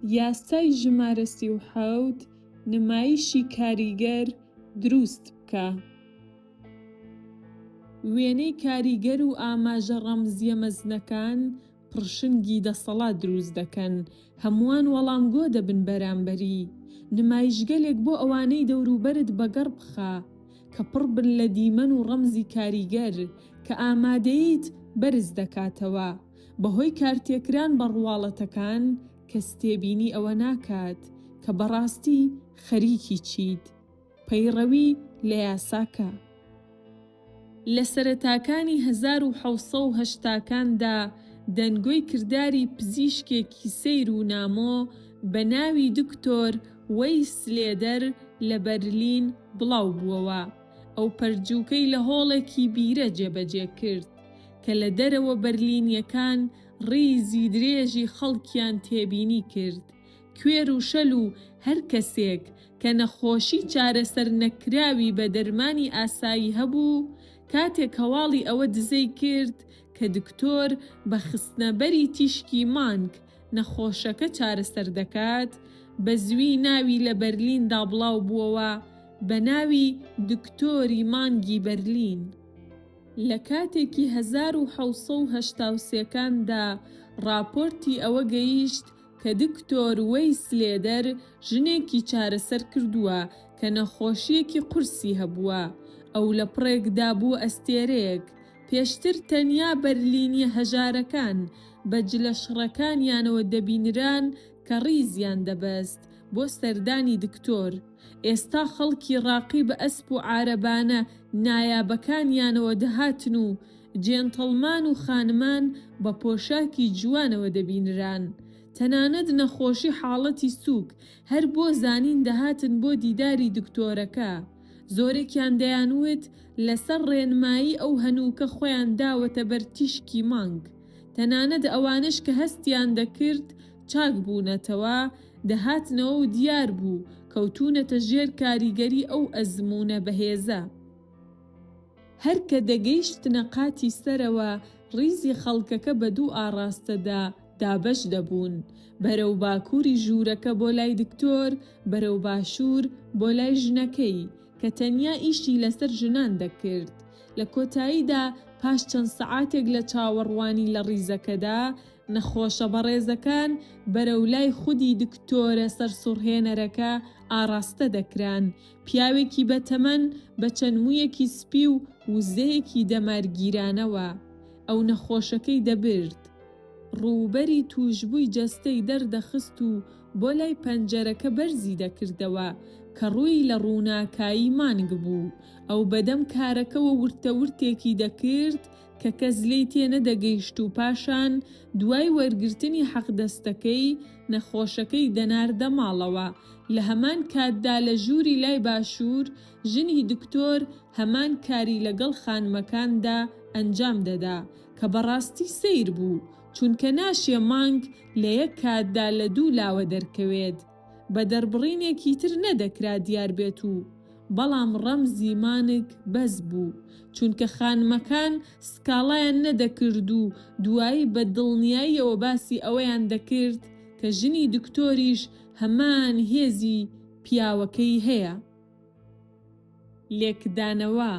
یاسای ژمارە 37 نمایشی کاریگەر دروست بکە. وێنەی کاریگەر و ئاماژە ڕەمزییە مەزنەکان پڕشنگی دەسەڵات دروست دەکەن، هەمووان وەڵامگۆ دەبن بەرامبەری. نمایشگەلێک بۆ ئەوانەی دەوروبەرت بەگەڕ بخە، کە پڕ بن لە دیمەن و ڕەمزی کاریگەر، کە ئامادەییت بەرز دەکاتەوە. بەهۆی کارتێکران بە ڕواڵەتەکان، کەس تێبینی ئەوە ناکات، کە بەڕاستی خەریکی چیت. پەیڕەوی لە یاساکە. لە سەرەتاکانی 1780 کاندا دەنگۆی کرداری پزیشکێکی سەیر و نامۆ بە ناوی دکتۆر وەیس لێدەر لە بەرلین بڵاو بووەوە. ئەو پەرجووکەی لە هۆڵێکی بیرە جێبەجێ کرد کە لە دەرەوە بەرلینییەکان ڕیزی درێژی خەڵکیان تێبینی کرد. کوێر و شەل و هەر کەسێک کە نەخۆشی چارەسەر نەکراوی بە دەرمانی ئاسایی هەبوو، کاتێک هەواڵی ئەوە دزەی کرد کە دکتۆر بە خستنە بەری تیشکی مانگ نەخۆشەکە چارەسەر دەکات، بە زووی ناوی لە بەرلیندا بڵاو بووەوە بە ناوی دکتۆری مانگی بەرلین. لە کاتێکی 1783 کاندا ڕاپۆرتی ئەوە گەیشت کە دکتۆر وەیس لێدەر ژنێکی چارەسەر کردووە کە نەخۆشییەکی قورسی هەبووە. ئەو لە پڕێکدا بووە ئەستێرەیەک. پێشتر تەنیا بەرلینییە هەژارەکان بە جلە شڕەکانیانەوە دەبینران کە ڕیزیان دەبەست بۆ سەردانی دکتۆر. ئێستا خەڵکی ڕاقی بە ئەسپ و عارەبانە نایابەکانیانەوە دەهاتن و جێنتڵمان و خانمان بە پۆشاکی جوانەوە دەبینران. تەنانەت نەخۆشی حاڵەتی سووک هەر بۆ زانین دەهاتن بۆ دیداری دکتۆرەکە. زۆرێکیان دەیانوت لەسەر ڕێنمایی ئەو هەنووکە خۆیان داوەتە بەر تیشکی مانگ. تەنانەت ئەوانەش کە هەستیان دەکرد چاک بوونەتەوە، دەهاتنەوە و دیار بوو کەوتوونەتە ژێر کاریگەری ئەو ئەزموونە بەهێزە. هەر کە دەگەیشتنە قاتی سەرەوە، ڕیزی خەڵکەکە بە دوو ئاڕاستەدا دابەش دەبوون، بەرەو باکووری ژوورەکە بۆ لای دکتۆر، بەرەو باشوور بۆ لای ژنەکەی، کە تەنیا ئیشی لەسەر ژنان دەکرد. لە کۆتاییدا پاش چەند سەعاتێک لە چاوەڕوانی لە ڕیزەکەدا، نەخۆشە بەڕێزەکان بەرەو لای خودی دکتۆرە سەرسوڕهێنەرەکە ئاڕاستە دەکران، پیاوێکی بەتەمەن بە چەند موویەکی سپی و وزەیەکی دەمارگیرانەوە ئەو نەخۆشەکەی دەبرد، ڕووبەری تووشبووی جەستەی دەردەخست و بۆ لای پەنجەرەکە بەرزی دەکردەوە کە ڕووی لە ڕووناکایی مانگ بوو، ئەو بەدەم کارەکەوە ورتە ورتێکی دەکرد کە کەس لێی تێنەدەگەیشت و پاشان دوای وەرگرتنی حەقدەستەکەی نەخۆشەکەی دەناردە ماڵەوە، لە هەمان کاتدا لە ژووری لای باشوور ژنی دکتۆر هەمان کاری لەگەڵ خانمەکاندا ئەنجام دەدا کە بەڕاستی سەیر بوو چونکە ناشێ مانگ لە یەک کاتدا لە دوو لاوە دەرکەوێت بە دەربڕینێکی تر نەدەکرا دیار بێت و بەڵام ڕەمزی مانگ بەس بوو چونکە خانمەکان سکاڵایان نەدەکرد و دوایی بە دڵنیاییەوە باسی ئەوەیان دەکرد کە ژنی دکتۆریش هەمان هێزی پیاوەکەی هەیە. لێکدانەوە،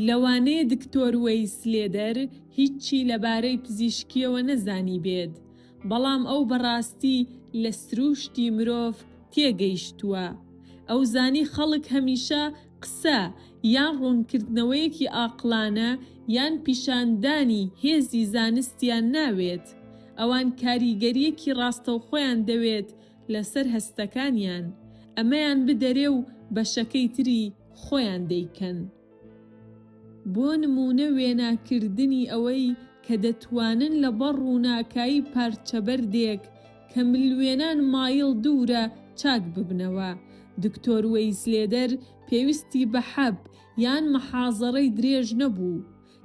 لەوانەیە دکتۆر وەیس لێدەر هیچی لەبارەی پزیشکییەوە نەزانیبێت، بەڵام ئەو بەڕاستی لە سرووشتی مرۆڤ تێگەیشتووە. ئەو زانی خەڵک هەمیشە قسە یان ڕوونکردنەوەیەکی ئاقڵانە یان پیشاندانی هێزی زانستیان ناوێت. ئەوان کاریگەرییەکی ڕاستەوخۆیان دەوێت لەسەر هەستەکانیان، ئەمەیان بدەرێ و بەشەکەی تری خۆیان دەیکەن. بۆ نموونە وێناکردنی ئەوەی کە دەتوانن لە بەر ڕووناکایی پارچە بەردێک کە ملوێنان مایڵ دوورە چاک ببنەوە. دکتۆر وەیسلێدەر پێویستی بە حەب یان مەحازەرەی درێژ نەبوو.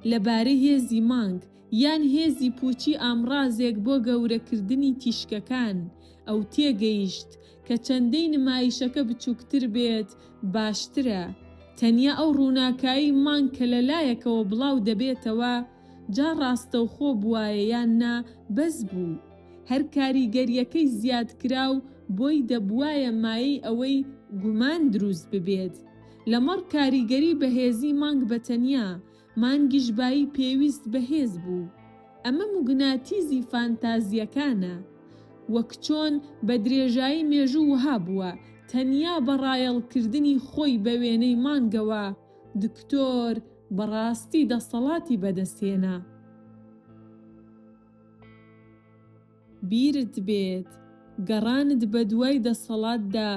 لە بارەی هێزی مانگ یان هێزی پووچی ئامڕازێک بۆ گەورەکردنی تیشکەکان، ئەو تێگەیشت کە چەندەی نمایشەکە بچووکتر بێت باشترە. تەنیا ئەو ڕووناکایی مانگ کە لە لایەکەوە بڵاو دەبێتەوە، جا ڕاستەوخۆ بوایە یان نا، بەس بوو. هەر کاریگەرییەکەی زیادکراو بۆی دەبوایە مایەی ئەوەی گومان دروست ببێت لەمەڕ کاریگەری بەهێزی مانگ بەتەنیا، مانگیش بایی پێویست بەهێز بوو. ئەمە موگناتیزی فانتازییەکانە. وەک چۆن بە درێژایی مێژوو وەها بووە، تەنیا بە ڕایەڵکردنی خۆی بە وێنەی مانگەوە، دکتۆر بەڕاستی دەسەڵاتی بەدەست هێنا. بیرت بێت، گەڕانت بەدوای دەسەڵاتدا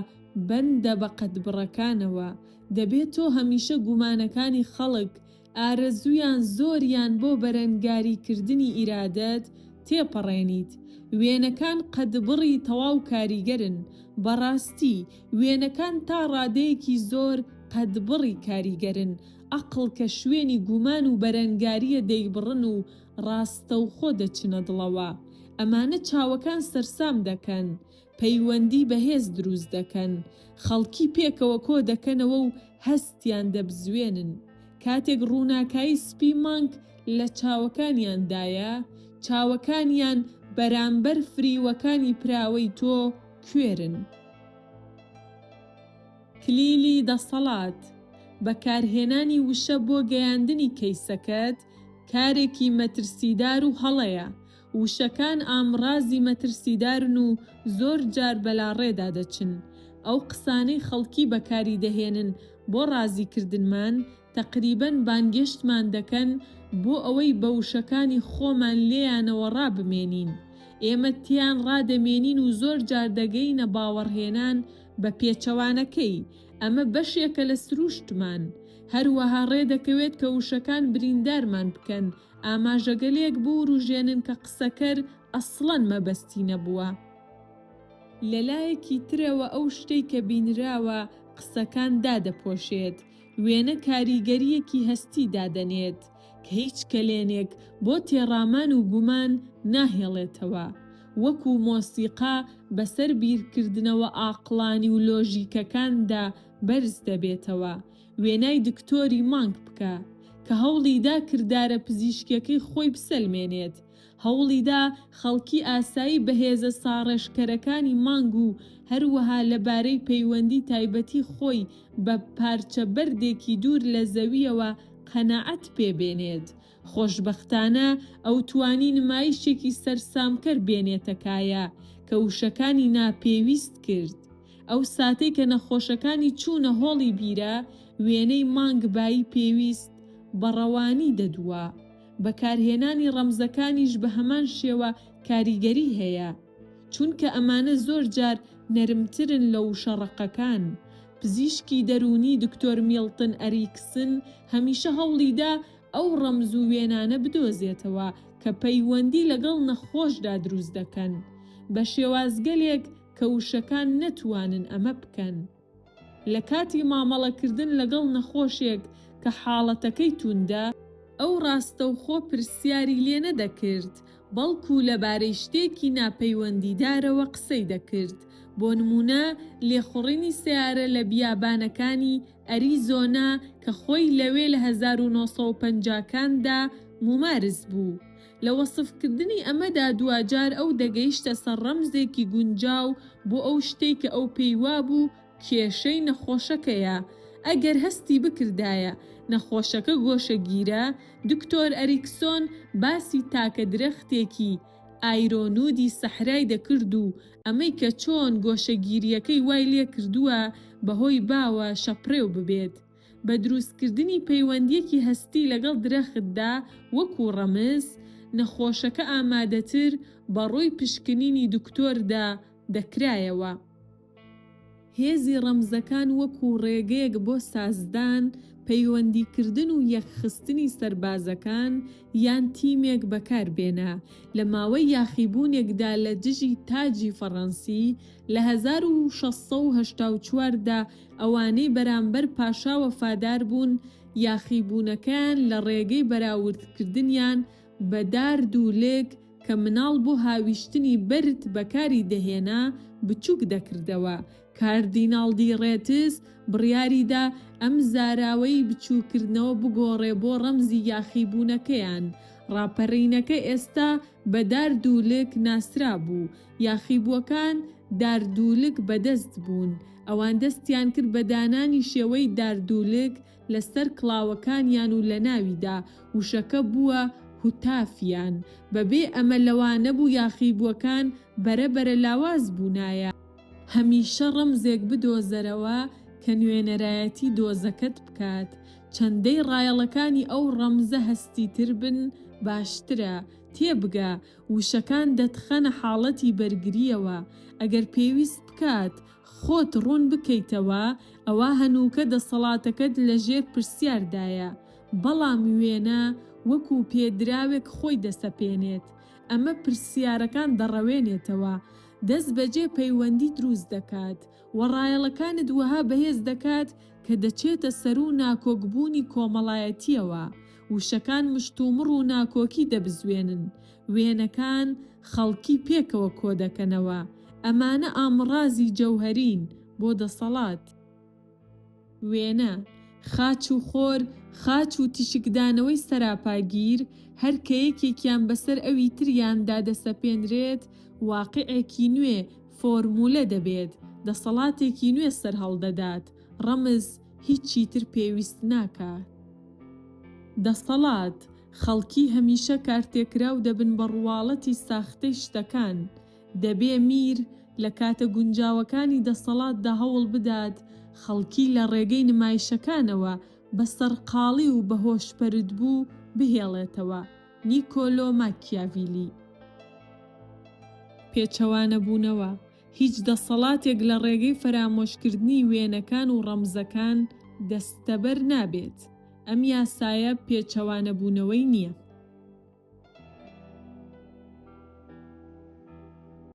بەندە بە قەدبڕەکانەوە، دەبێت تۆ هەمیشە گومانەکانی خەڵک، ئارەزوویان زۆریان بۆ بەرەنگاریکردنی ئیرادەت تێپەڕێنیت. وێنەکان قەدبڕی تەواو کاریگەرن، بەڕاستی، وێنەکان تا ڕادەیەکی زۆر قەدبڕی کاریگەرن، ئەقڵ کە شوێنی گومان و بەرەنگارییە دەیبڕن و ڕاستەوخۆ دەچنە دڵەوە. ئەمانە چاوەکان سەرسام دەکەن، پەیوەندی بەهێز دروست دەکەن، خەڵکی پێکەوە کۆ دەکەنەوە و هەستیان دەبزوێنن. کاتێک ڕووناکایی سپی مانگ لە چاوەکانیاندایە، چاوەکانیان بەرامبەر فریوەکانی پراوەی تۆ کوێرن. کلیلی دەسەڵات، بەکارهێنانی وشە بۆ گەیاندنی کەیسەکەت کارێکی مەترسیدار و هەڵەیە، وشەکان ئامڕازی مەترسیدارن و زۆر جار بەلاڕێدا دەچن. ئەو قسانەی خەڵکی بەکاری دەهێنن بۆ ڕازیکردنمان، تەقریبەن بانگێشتمان دەکەن بۆ ئەوەی بە وشەکانی خۆمان لێیانەوە ڕابمێنین. ئێمە تێیان ڕادەمێنین و زۆر جار دەگەینە باوەڕهێنان بە پێچەوانەکەی. ئەمە بەشێکە لە سرووشتمان. هەروەها ڕێدەکەوێت کە وشەکان بریندارمان بکەن، ئاماژەگەلێک بوروژێنن کە قسەکەر ئەسڵەن مەبەستی نەبووە. لەلایەکی ترەوە ئەو شتەی کە بینراوە قسەکان دادەپۆشێت، وێنە کاریگەرییەکی هەستی دادەنێت کە هیچ کەلێنێک بۆ تێڕامان و گومان ناهێڵێتەوە. وەکو مۆسیقا بەسەر بیرکردنەوە ئاقڵانی و لۆژیکەکاندا بەرز دەبێتەوە. وێنای دکتۆری مانگ بکە، کە هەوڵیدا کردارە پزیشکیەکەی خۆی بسەلمێنێت. هەوڵیدا خەڵکی ئاسایی بە هێزە ساڕێژکەرەکانی مانگ و هەروەها لەبارەی پەیوەندی تایبەتی خۆی بە پارچە بەردێکی دوور لە زەوییەوە قەناعەت پێ بێنێت. خۆشبەختانە ئەو توانی نمایشێکی سەرسامکەر بێنێتە کایە کە وشەکانی ناپێویست کرد. ئەو ساتەی کە نەخۆشەکانی چوونە هۆڵی بیرە، وێنەی مانگ بایی پێویست بە ڕەوانی دەدوا. بەکارهێنانی ڕەمزەکانیش بە هەمان شێوە کاریگەری هەیە. چونکە ئەمانە زۆر جار نەرمترن لە وشە ڕەقەکان. پزیشکی دەروونی دکتۆر میڵتن ئەریکسن هەمیشە هەوڵیدا ئەو ڕەمز و وێنانە بدۆزێتەوە کە پەیوەندی لەگەڵ نەخۆشدا دروست دەکەن بە شێوازگەلێک کە وشەکان نەتوانن ئەمە بکەن. لە کاتی مامەڵەکردن لەگەڵ نەخۆشێک کە حاڵەتەکەی توندە، ئەو ڕاستەوخۆ پرسیاری لێ نەدەکرد، بەڵکو لەبارەی شتێکی ناپەیوەندیدارەوە قسەی دەکرد، بۆ نموونە لێخوڕینی سەیارە لە بیابانەکانی ئەریزۆنا کە خۆی لەوێ لە 1950 کاندا مومارس بوو. لە وەسفکردنی ئەمەدا دواجار ئەو دەگەیشتە سەر ڕەمزێکی گونجاو بۆ ئەو شتەی کە ئەو پێی وابوو کێشەی نەخۆشەکەیە. ئەگەر هەستی بکردایە نەخۆشەکە گۆشەگیرە، دکتۆر ئەریکسۆن باسی تاکە درەختێکی ئایرۆنودی سەحرای دەکرد و ئەمەی کە چۆن گۆشەگیرییەکەی وای لێکردووە بەهۆی باوە شەپرێو ببێت. بە دروستکردنی پەیوەندییەکی هەستی لەگەڵ درەختدا وەکو ڕەمز، نەخۆشەکە ئامادەتر بە ڕووی پشکنینی دکتۆردا دەکرایەوە. هێزی ڕەمزەکان وەکو ڕێگەیەک بۆ سازدان، پەیوەندیکردن و یەکخستنی سەربازەکان یان تیمێک بەکاربێنە، لە ماوەی یاخیبوونێکدا لە دژی تاجی فەڕەنسی لە 1684 دا ئەوانەی بەرامبەر پاشا وەفادار بوون، یاخیبوونەکەیان لە ڕێگەی بەراوردکردنیان بە دار دوولک کە مناڵ بۆ هاویشتنی بەرد بەکاری دەهێنا، بچووک دەکردەوە. کاردیناڵ دی ڕێتز بڕیاری دا ئەم زاراوەی بچووککردنەوە بگۆڕێ بۆ ڕەمزی یاخیبوونەکەیان. ڕاپەرینەکە ئێستا بە دار دوولک ناسرابوو. یاخیبووەکان دار دوولک بەدەست بوون. ئەوان دەستیان کرد بە دانانی شێوەی دار دوولک لە سەر کڵاوەکانیان و لەناویدا وشەکە بووە هوتافیان. بەبێ ئەمە لەوانەبوو یاخیبووەکان بەرە بەرە لاواز بوونایە. هەمیشە ڕەمزێک بدۆزەرەوە کە نوێنەرایەتی دۆزەکەت بکات. چەندەی ڕایەڵەکانی ئەو ڕەمزە هەستیتر بن باشترە. تێبگە، وشەکان دەتخەنە حاڵەتی بەرگرییەوە. ئەگەر پێویست بکات خۆت ڕوون بکەیتەوە، ئەوا هەنووکە دەسەڵاتەکەت لەژێر پرسیاردایە. بەڵام وێنە وەکوو پێدراوێک خۆی دەسەپێنێت. ئەمە پرسیارەکان دەڕەوێنێتەوە. دەستبەجێ پەیوەندی دروست دەکات و ڕایەڵەکانت وەها بەهێز دەکات کە دەچێتە سەروو ناکۆکبوونی کۆمەڵایەتییەوە. وشەکان مشتومڕ و ناکۆکی دەبزوێنن. وێنەکان خەڵکی پێکەوە کۆدەکەنەوە. ئەمانە ئامڕازی جەوهەرین بۆ دەسەڵات. وێنە، خاچ و خۆر، خاچ و تیشکدانەوەی سەراپاگیر، هەر کە یەکێکیان بەسەر ئەوی تریاندا دەسەپێنرێت، واقیعێکی نوێ فۆرمولە دەبێت، دەسەڵاتێکی نوێ سەرهەڵدەدات، ڕەمز هیچی تر پێویست ناکات. دەسەڵات، خەڵکی هەمیشە کارتێکراو دەبن بە ڕواڵەتی ساختەی شتەکان، دەبێ میر لە کاتە گونجاوەکانی دەسەڵاتدا هەوڵ بدات خەڵکی لە ڕێگەی نمایشەکانەوە بە سەرقاڵی و بە هۆشپەرتبوو بهێڵێتەوە. نیکۆلۆ ماکیاڤیلی. پێچەوانەبوونەوە، هیچ دەسەڵاتێک لە ڕێگەی فەرامۆشکردنی وێنەکان و ڕەمزەکان دەستەبەر نابێت. ئەم یاسایە پێچەوانەبوونەوەی نییە.